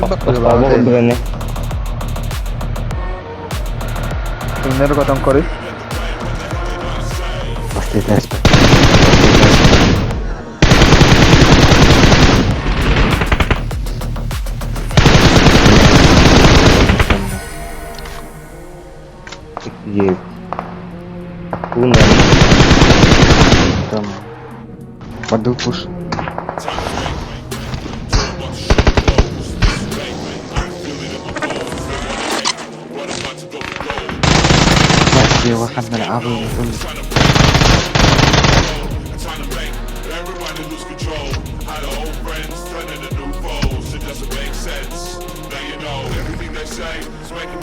Остообо курдук Түҥнэри көтөн көрүй. Подул пуш.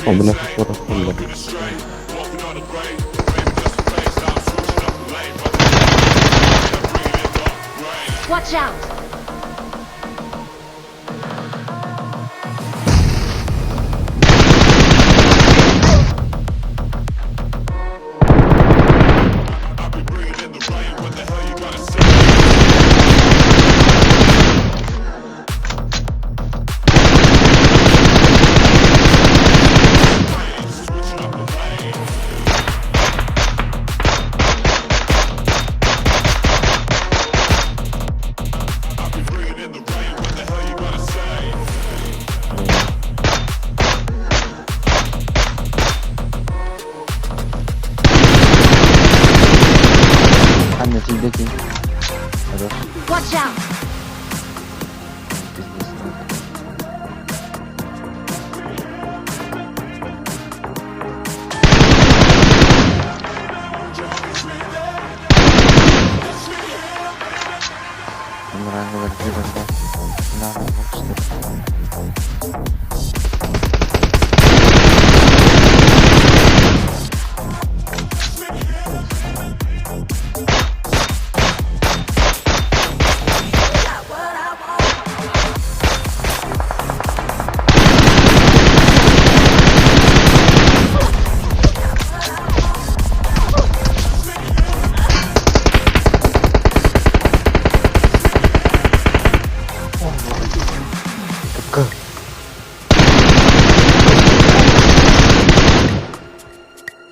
Обна хохлор. Watch out! Анна, тебе кинь. Хорош. Watch out! Пиздец.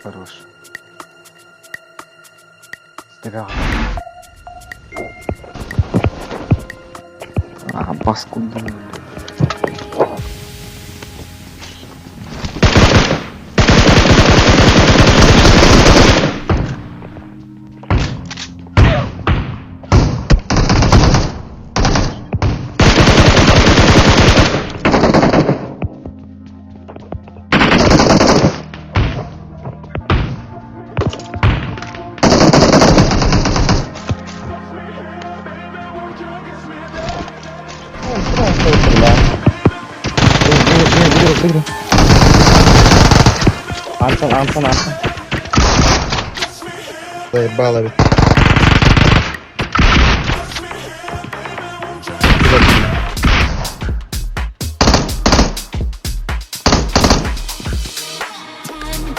Хорош. Бля. А, паскудно. Антон, Антон, Антон. Заебало ведь.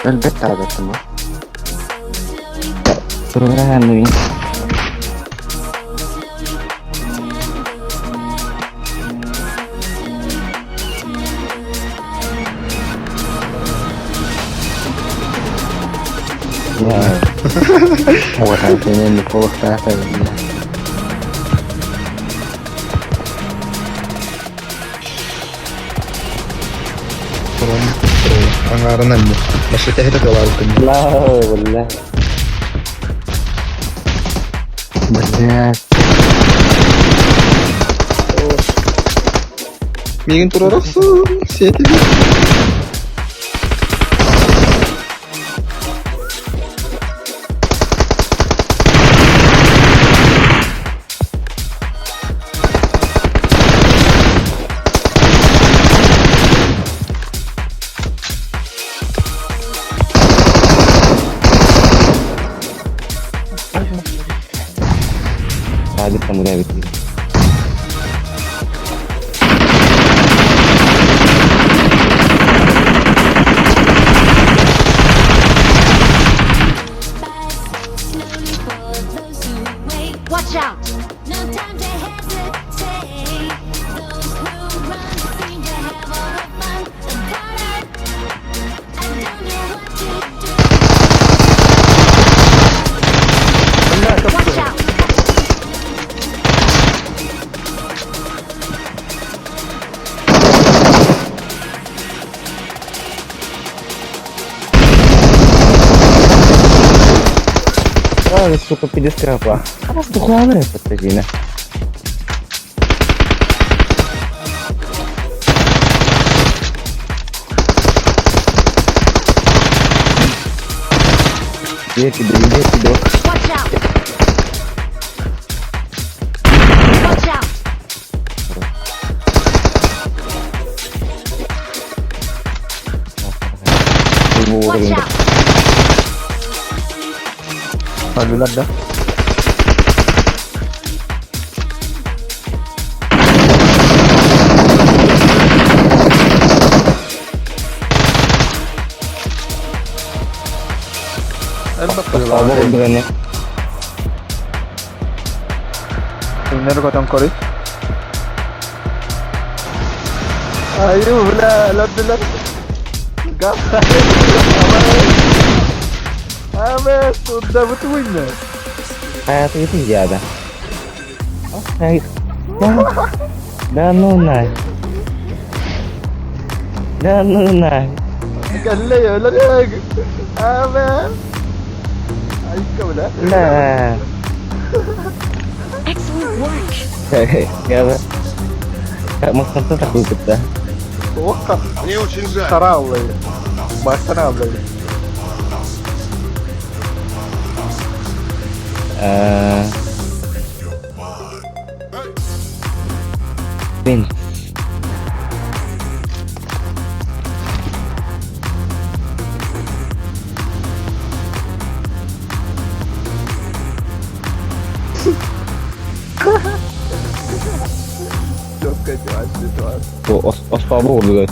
Өлбөт тарататтым бу. Турган. Оҕотон колохтаата. Аңаарынан Машина кылаабытын. Ла, бля. Блядь. Миигин турарахсың, сиэтили. Hadi там бит. Сразу, сука, пидескрапа. Тухланы подтазина. Где тебе, где тебе? Watch out! Watch out! Watch out! Öldüler de. Саба öldüreni. Түҥнэри көтөн көрүй. Айуу, бля, өлөрдүлэр. Газ. Аме, туда бутуйна. Hayatı ziyade. Hayır. Да, да ну на. Да ну на. Кэллэ өлөрөг. Аме. Айка, бля. Да. Excellent work! Я Махтанта такой кытта. Туохха Мне очень жаль. хара аллай. Баштана аллай. Бен. Çok kötü başladı. Бу оспабы урдуга.